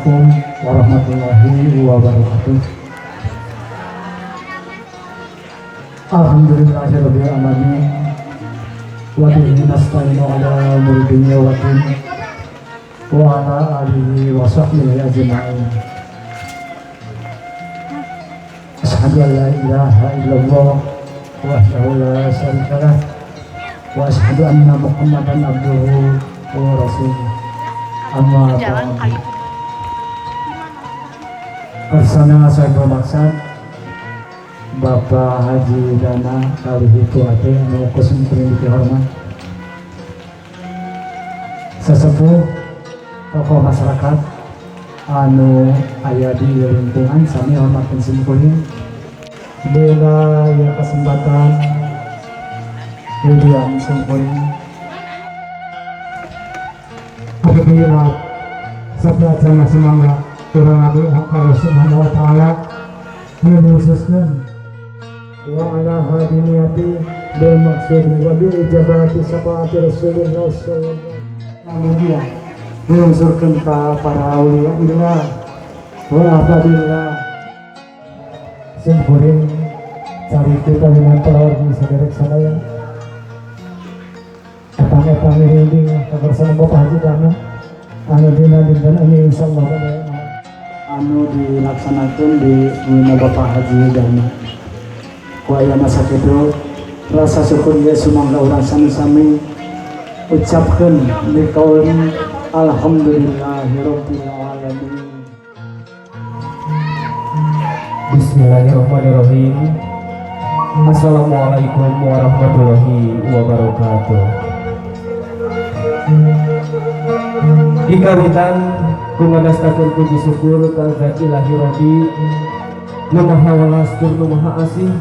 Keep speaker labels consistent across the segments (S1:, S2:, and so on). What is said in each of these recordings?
S1: Assalamualaikum warahmatullahi wabarakatuh. Alhamdulillahirabbil alamin. Wa bihi nasta'inu ala umuri dunya wa din wa ala alihi wa sahbihi ajma'in. Asyhadu an la ilaha illallah wahdahu la syarika lah wa asyhadu anna Muhammadan abduhu wa rasuluh. Amma ba'du. Kersana sahabat maksad Bapak Haji Dana kalih itu ate anu ku simkuring dihormat, sesepuh, tokoh masyarakat anu aya di lingkungan, sami hormatkeun simkuring. Dina ya kesempatan William simkuring
S2: Apabila sabda semangga urang abdi Allah Subhanahu wa taala khususkan
S1: wa ala hadiniyati bil maksud wa bi ijabati syafaati Rasulullah sallallahu alaihi wasallam diunsurkeun ka para aulia illah wa abadillah. Simkuring cari kita mentor di saderek sadaya etang-etang merinding bersama Bapak Haji Dana anu dina dinten ini insyaallah anu dilaksanakan di Bumi Bapak Haji Dana. Ku ayana sakitu rasa syukur ye sumangga urang sami-sami ucapkeun bikaul alhamdulillahirabbil alamin.
S3: Bismillahirrahmanirrahim. Assalamualaikum warahmatullahi wabarakatuh. Dikawitan kumanastakeun puji syukur ka zat ilahi rabbi nu maha welas tur nu maha asih,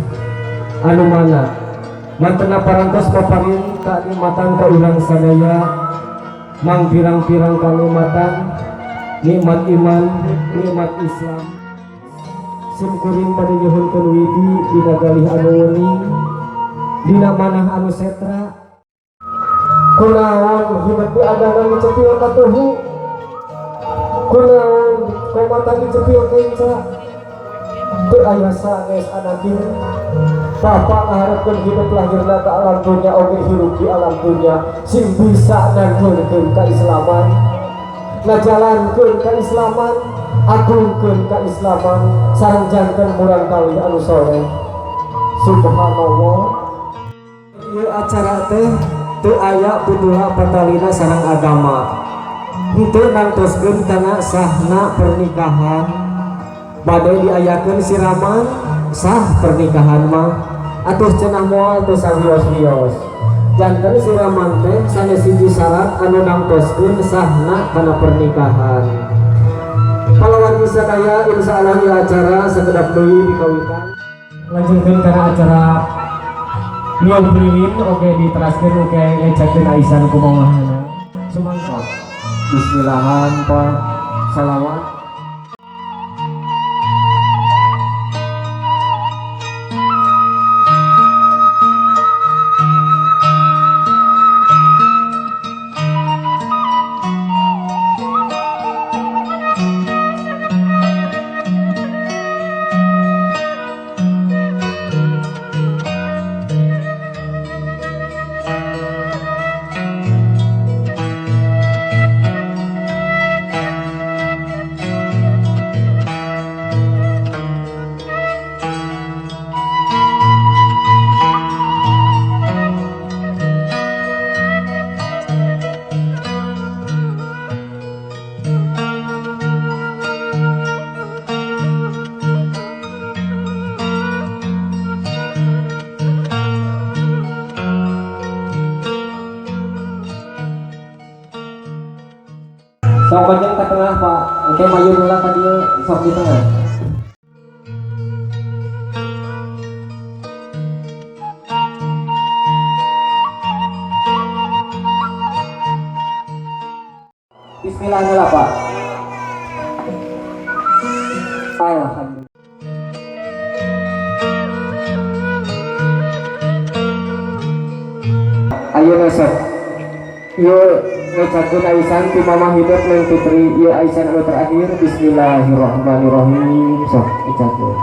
S3: anu mana mantena parantos paparin kanikmatan ka urang sadaya, mang pirang-pirang kanikmatan, nikmat iman, nikmat Islam. Simkuring bade nyuhunkeun widi dina galih anu wening, dina manah anu setra. Kunaon hidup di agama dicepil katuhu? Kunaon komata dicepil kenca? Teu aya sanes anakin. Bapak ngaharepkeun hidup lahirna ka alam dunya oge hirup di alam dunya sing bisa nangkeunkeun kaislaman, ngajalankeun kaislaman, agungkeun kaislaman, sareng janten murang kali anu soleh. Subhanallah, ieu acara teh teu aya putula patalina sareng agama, henteu nangtoskeun kana sahna pernikahan. Bade diayakeun siraman sah pernikahan mah atuh cenah moal teu sawios-wios. Janten siraman teh sanes hiji syarat anu nangtoskeun sahna kana pernikahan. Palawan sadaya, insyaallah ieu acara sakedap deui dikawitan. Lanjutkeun kana acara niup lilin, oke diteraskeun, oke ngecekkeun aisan kumangahana. Sumangga bismillahan, Pak, salawat. Sok panjang ke tengah, Pak. Oke, maju dulu ka dieu, sok di tengah. Bismillahirrahmanirrahim, Pak. Alhamdulillah. Ayo sok. Ieu ngucapkeun aisan ti Mama Hidup Neng Fitri ieu aisan anu terakhir. Bismillahirrahmanirrahim. Sok ucapkeun.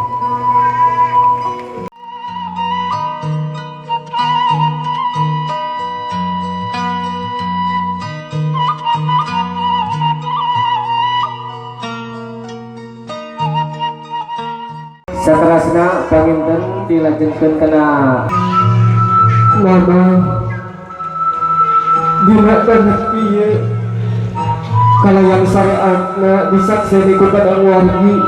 S3: Saterasna panginten dilajengkeun kana
S2: Mama dina banget ieu kalayan syariatna disakseni ku kadang wargi,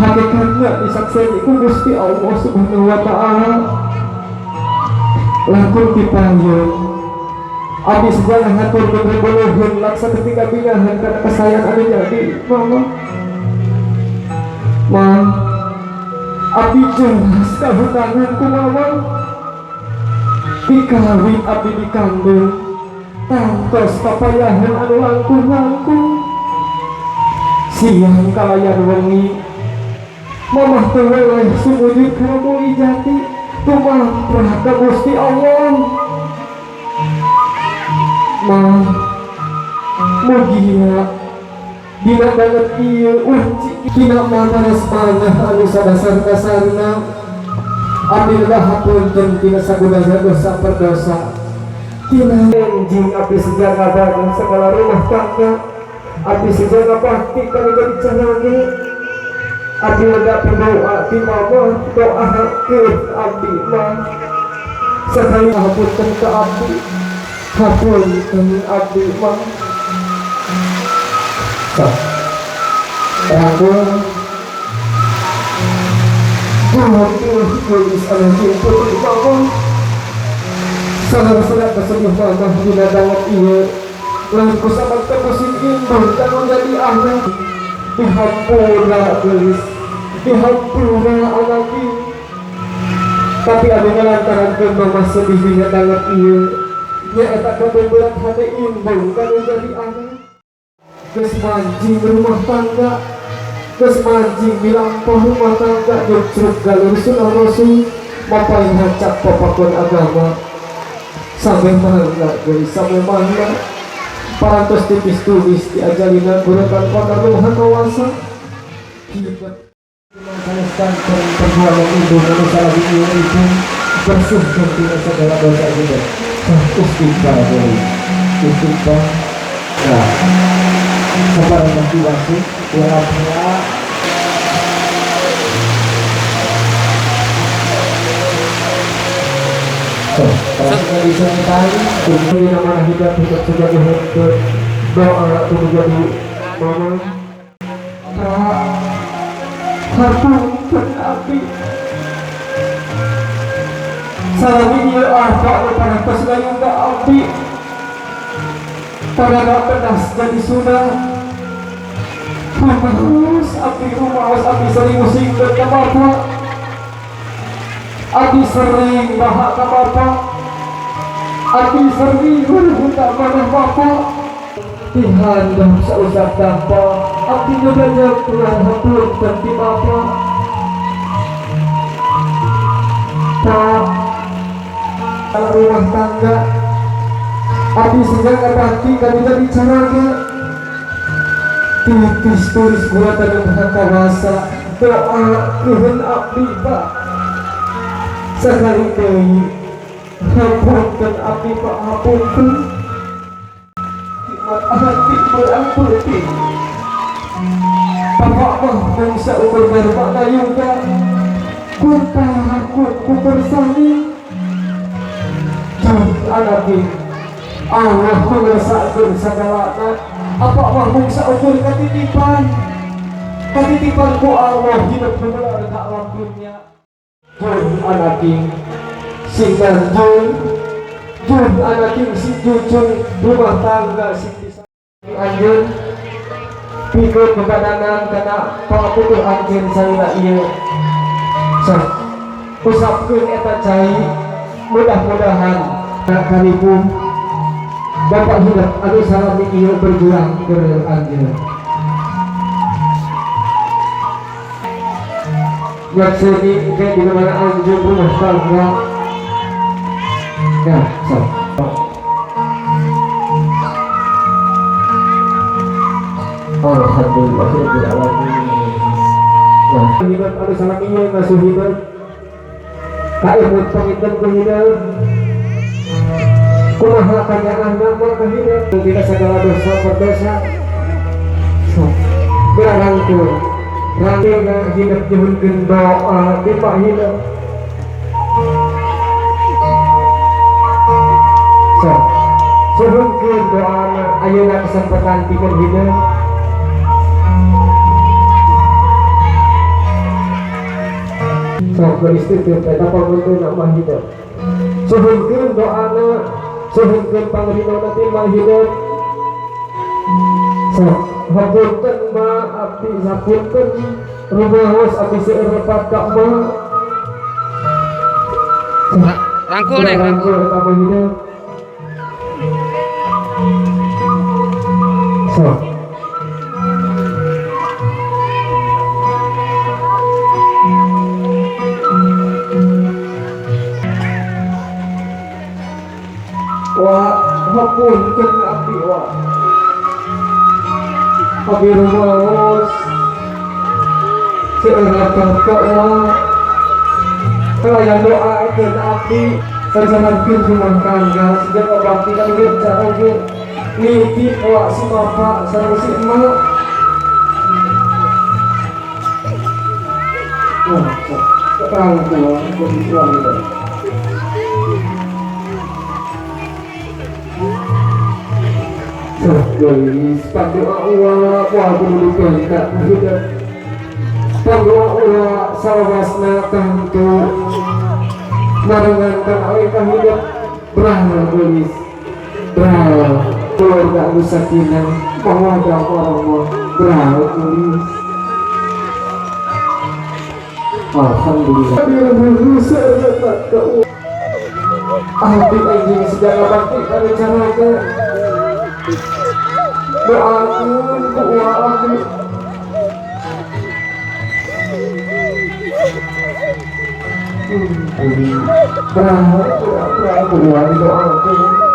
S2: hakikatna disakseni ku Gusti Allah Subhanahu wa taala. Langkung dipayun abdi segala hatur nuhun laksa ketika bingahan kana kasayan anu jadi mama. Ma abdi jelas kahutangan ku mama, dikawin abdi dikandung tantos papayahan anu langkung-langkung siang kalayan wengi. Mamah teu weleh sumujud kana muli jati tumamprah ka Gusti Allah. Ma mugia dina banget ieu unci dina manares manah anu sadasar-dasarna abdi lega hapunten tina sagudana dosa perdosa tina
S3: enjing abdi sejak ngabangun segala rumah tangga, abdi sejak ngabakti kanu jadi canage. Abdi lega berdoa ti mama, doa ke abdi mah sakali hapunten ka abdi, hapunten abdi mah. Sok rangkul dua tulis anu putih mama. Salah-salah kesedih mama dina banget ieu lain ku sabab kepusin indung kanu jadi anak. Dihampura gelis, dihampura anaki. Tapi anu ngalantaran ke mama sedih dina banget ieu nyaeta kabeberat hate indung kanu jadi anak. Geus mancing rumah tangga, geus mancing dilampah rumah tangga, nyucruk galur sunah rasul, mapain hancak papakon agama. Sampai mana geus, sampai mana parantos tipis tulis diajalina guratan pakar Maha Kawasa. Hidup menghaluskan perjuangan ibu manusia lagi ibu bersih tina segala dosa juga. Istighfar boleh, istighfar. Nah, sabar motivasi walaupun so, nama hidup hidup sejati untuk doa untuk menjadi mama. Hapunten abdi salami ieu apa anu parantos gayung ka abdi pada pedas jadi sudah. Rumaos abdi, rumaos abdi sering musingkeun ka bapa, abdi sering bahak ka bapa, abdi sering hurhun ka maneh bapa. Dihandap sausap dampa abdi nyoba Tuhan hapunten ti bapa. Pak rumah tangga abdi sedang ngabakti kami jadi caranya tipis tulis guratan Maha Kawasa doa nuhun abdi Pak. Sekali deui hapunten abdi Pak, hapunten nikmat hati berang putih. Bapak mah mangsa ukur garba nayungga kun takut ku bersani jauh anaki Allah mengesahkan segalana. Apa mah mangsa ukur katitipan, katitipan ku Allah hidup benar ka alam dunia. Jauh anaki sing ganjul, jauh anaki sing jujur rumah tangga sing bisa anjeun pikeun bebadanan kana paputuh anjeun salila ieu. Sok usapkeun eta cai, mudah-mudahan karibu Bapak hidup anu salami ieu berjuang keur anjeun. Nyakseni ke di mana anjeun rumah tangga. Ya, sok.
S2: Alhamdulillahirabbil alamin. Nah, hidup anu salami ieu ngasuh hidup. Kaimut panginten ku hidup. Kumaha kanyaahna mah ka hidup. Tidak segala dosa berdosa. Sok berarangkul. Rangkena hidup nyuhunkeun doa di Pak hidup. Sok suhunkeun doana ayeuna kesempatan pikeun hidup. Sok geus titip eta pamunteuna mah hidup. Suhunkeun doana, suhunkeun pangrinona ti mah hidup. Sok hapunten ma abdi sapunten rumaos abdi seueur lepat ka ma.
S4: Rangkul neng,
S2: rangkul eta mah hidup. Sok wah, hapunten abdi wah. Abdi rumaos seueur lepat ka wah. Kalayan doakeun abdi sarjanarkeun rumah tangga sejak bakti kan ge cara ge nitip wa si bapak sareng si emak. Wah, terang tua jadi suami deh. Sok geus pandoa uwa wah kudu dipenta hidup. Pandoa uwa salawasna tentu marengankan awe ka hidup brah geus brah keluarga anu sakinah mawaddah warahmah brah geus. Alhamdulillah. Abdi anjing sejak bakti kali caraka doakeun ku uwa abdi. Brah brah ku uwa didoakeun.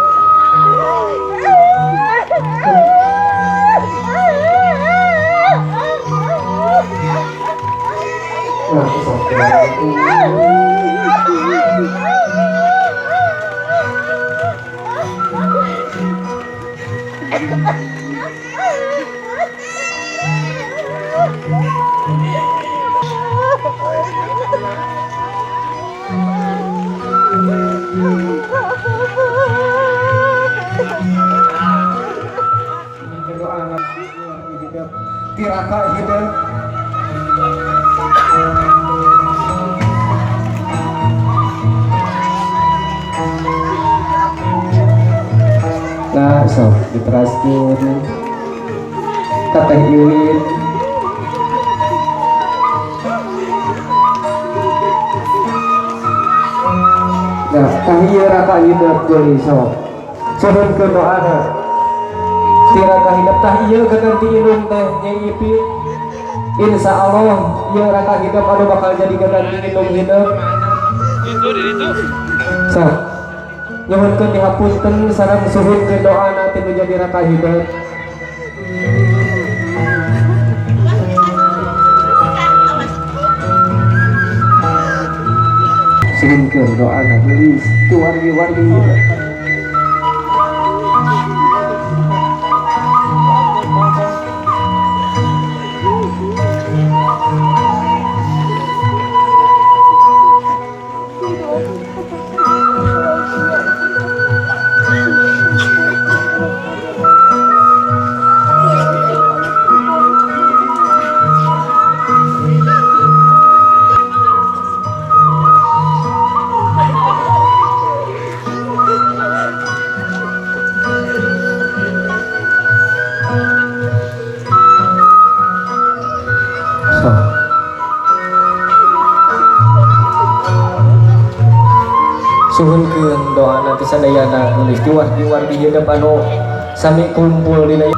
S2: Nah, tiraka hidup. Nah, sok diteraskeun ka Teh Iwin. Nah, tah ieu raka hidup geulis sok. Suhunkeun doana. Tiraka hidup tah ieu gaganti indung teh Nyai Ipi. Insya Allah ieu raka hidup anu bakal jadi gaganti indung hidup.
S4: Itu di ditu.
S2: Sok. Nyuhunkeun dihapunten sareng suhunkeun doana ti nu jadi raka hidup. Suhunkeun doana geulis tu wargi-wargi hidup. Suhunkeun doa nanti sadayana geulis ti wargi-wargi hidup anu sami kumpul dina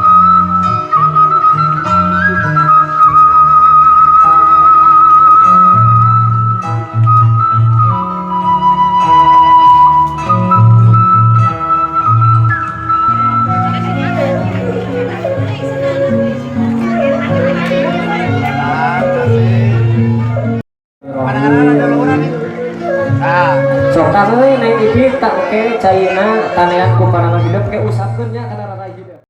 S5: Tah euy naik TV tak ke caina tanean ku panangan hidup ke usapkeun nya kana rarai hidup.